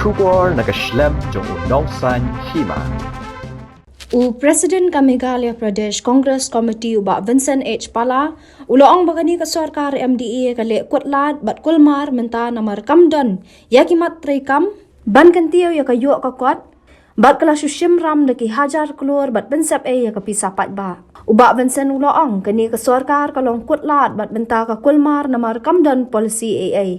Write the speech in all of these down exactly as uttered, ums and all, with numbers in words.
Khubor na ka shlem jong u Nongsaiñ Hima. U President ka Meghalaya Pradesh Congress Committee u Bah Vincent H Pala u la ong ba kane ka sorkar M D A ka leh kut lad bad kulmar mynta namar kam don ïa ki mat treikam ban kyntiew ïa ka ïoh ka kot bad ka la shu shim ram da ki hajar klur bad pynsep ei ïa ka pisa paidbah. U Bah Vincent u la ong kane ka sorkar ka long kut lad bad mynta ka kulmar namar kam don policy ei ei.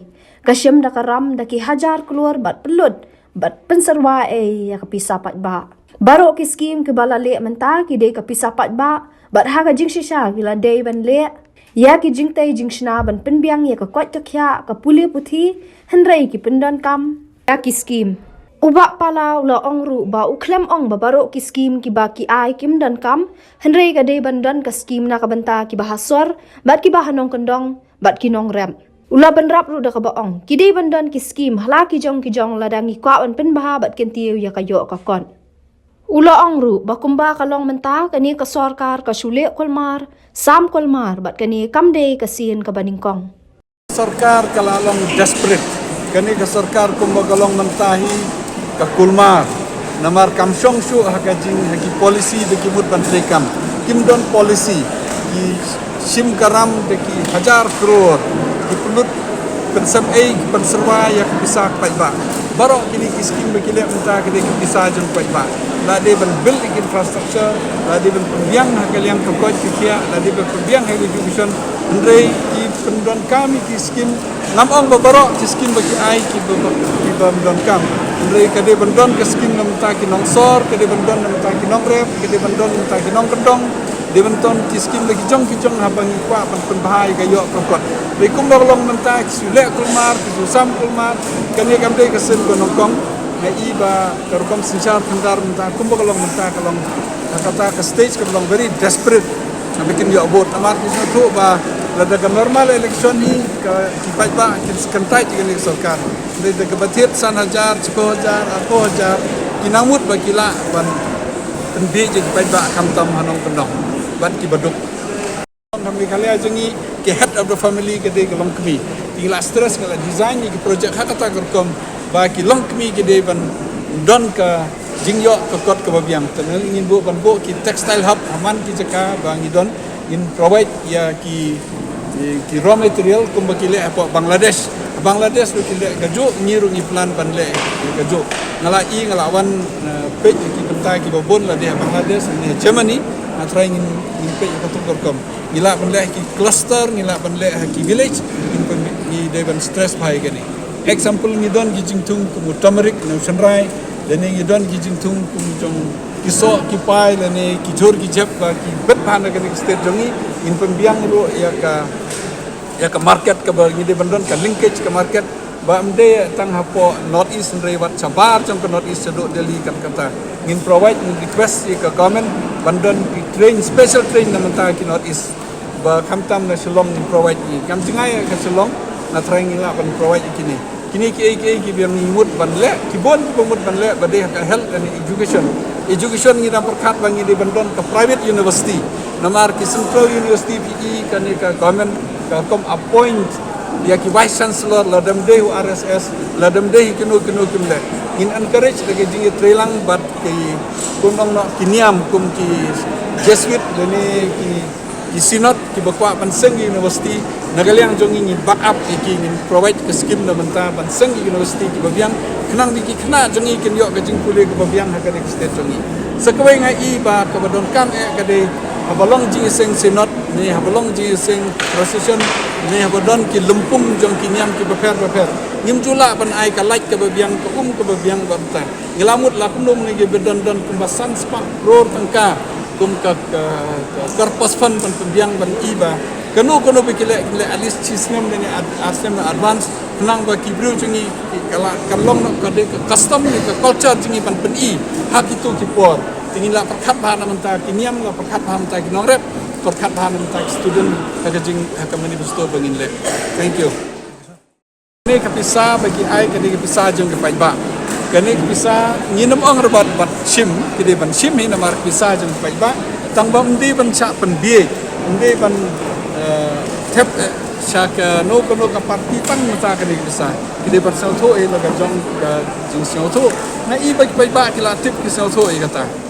Ka shim da ka ram da ki hajar klur bad pynlut bad pynsyrwa ei ïa ka pisa paidbah. Baroh ki skim kiba la leh mynta ki dei ka pisa paidbah bad ha ka jingshisha ki la dei ban leh ïa ki jingtei jingshna ban pynbiang ïa ka koit ka khiah, ka pule puthi, hynrei ki pyndonkam ïa ki skim. U Bah Pala u la ong ruh ba u khlem ong ba baroh ki skim kiba ki ai kim donkam, hynrei ka dei ban don ka skim na ka bynta kiba ha sor bad kiba ha nongkyndong bad ki nongrep. U la bynrap ruh da kaba ong ki dei ban don ki skim ha la ki jong ki jong lada ngi kwah ban pynbha bad kyntiew ïa ka ïoh ka kot. U la ong ruh ba kumba ka long mynta kane ka sorkar ka shu leh kulmar, sam kulmar bad kane kam dei ka sien kaba nyngkong. Sorkar ka la long desperate. Kane ka sorkar kumba ka long mynta hi ka kulmar. Namar kam shong shuh ha ka jing ha ki policy ba ki mut ban treikam. Kim don policy, ki shim ka ram da ki hajar klur, ki pynlut pynsep ei, ki pynsyrwa ïa ka pisa paidbah. Baroh kine ki skim ba ki leh mynta ki dei ki pisa jong paidbah. La dei ban build ïa ki infrastructure, la dei ban pynbiang ha ka liang ka koit ka khiah, la dei ban pynbiang ha ka education. Hynrei ki pyndonkam ïa ki skim, ngam ong ba baroh ki skim ba ki ai ki ba, ki bym donkam. Hynrei ka dei ban don ka skim na mynta ki nongsor, ka dei ban don na mynta ki nongrep, ka dei ban don na mynta ki nongkyndong. Dei ban don ki skim da ki jong ki jong haba ngi kwah ban pynbha ïa ka ïoh ka kot. Dei kumba long mynta ki shu leh kulmar, ki shu sam kulmar, kane kam dei ka sien ba nyngkong. Nga i ba ka rukom synshar khadar mynta kumba ka long mynta ka long, kata ka stage ka long very desperate. Namar kin ïoh vote, namar ki sngewthuh ba lada ka normal election hi ka ki paidbah kin kyntait ïa kane ka sorkar. Dei da kaba thied san hajar, shiphew hajar, arphew hajar, ki nang mut ba ki lah ban pynbiej ïa ki paidbah khamtam ha nongkyndong bad kiba duk. Ha Meghalaya jong ngi ki head of the family ka dei ka longkmie. Ngi la stress, ngi la design ïa ki project ha kata ka rukom ba ki longkmie ki dei ban don ka jingïoh ka kot kaba biang. Te ngi ngin buh ban buh ki textile hub ha man ki jaka ba ngi don, ngin provide ïa ki, ki, ki raw material kumba ki leh hapoh Bangladesh. Bangladesh ruh ki leh kajuh, ngi ruh ngi plan ban leh kajuh. Nga la i, nga la wan, eh, peit ïa ki bynta kiba bun lade ha Bangladesh ne ha Germany. Nga try ngin, ngin peit ïa kato ka rukom. Ngi lah ban leh ha ki cluster, ngi lah ban leh ha ki village, ngin pyn-, ngi dei ban stress bha ïa kane. Example, ngi don ki jingthung kum u turmeric ne u shynrai, lane ngi don ki jingthung kum jong ki soh ki pai lane ki jhur ki jep ba ki bet bha na kane ka state jong ngi, ngin pynbiang ruh ïa ka, ïa ka market kaba ngi dei ban don ka linkage ka market, ba ym dei tang hapoh North East hynrei wat shabar jong ka North East shaduh Delhi, kan kata. Ngin provide, ngin request ïa ka government ban don ki train, special train na mynta ki North East. Ba khamtam na Shillong ngin provide ïa ki. Kam jngai ïa ka Shillong, nga try ngi lah ban provide ïa kine. Kine kiei kiei kiba ngi mut ban leh, ki bun kiba mut ban leh, ba dei ha ka health and education. Education ngi dang pyrkhat ba ngi dei ban don ka private university. Namar ki central university phi i kane ka government ka kum appoint ïa ki vice chancellor, lada ym dei u R S S, lada ym dei kino kino kim leh. Ngin encourage da ka jingïatreilang bad ki, kum ong noh, ki niam kum ki Jesuit lane ki, ki synod kiba kwah ban seng ïa university, na ka liang jong ngi ngin back up ïa ki, ngin provide ka scheme na bynta ban seng ïa university kiba biang, khnang ba ki khynnah jong ngi kin ïoh ka jingpule kaba biang ha kane ka state jong ngi. Sa kawei nga i ba kaba donkam eh ka dei haba long jingïaseng synod ne haba long jingïaseng procession ne haba don ki lympung jong ki niam kiba pher ba pher, ngim ju lah ban ai ka light kaba biang, ka um kaba biang bad mynta. Ngi la mut la kumno mynne kiba don don kumba san spah klur tyngka kum ka, ka, ka corpus fund ban pynbiang ban i ba kano kano ba ki leh, ki leh at least shi snem ne ad-, ar snem na advance, khnang ba ki briew jong ngi ki, ka la, kan long noh ka dei ka custom ne ka culture jong ngi ban pyni ha kito ki por. Te ngi la pyrkhat bha na mynta ki niam, la pyrkhat bha na mynta ki nongrep, pyrkhat bha na mynta ki student ha ka jing, ha ka manifesto ba ngin leh. Thank you. Kane ka pisa ba ki ai, kane ka pisa jong ka paidbah. Kane ka pisa ngin ym ong re bad, bad shim, ki dei ban shim hi namar ka pisa jong ka paidbah. Tang ba ym dei ban shah pynbiej, ym dei ban, eh, thep, eh, sha kano kano ka party tang mynta kane ka pisa. Ki dei ban sngewthuh ïa la ka jong ka jingsngewthuh. Nga i ba ki paidbah ki la tip, ki sngewthuh ïa kata.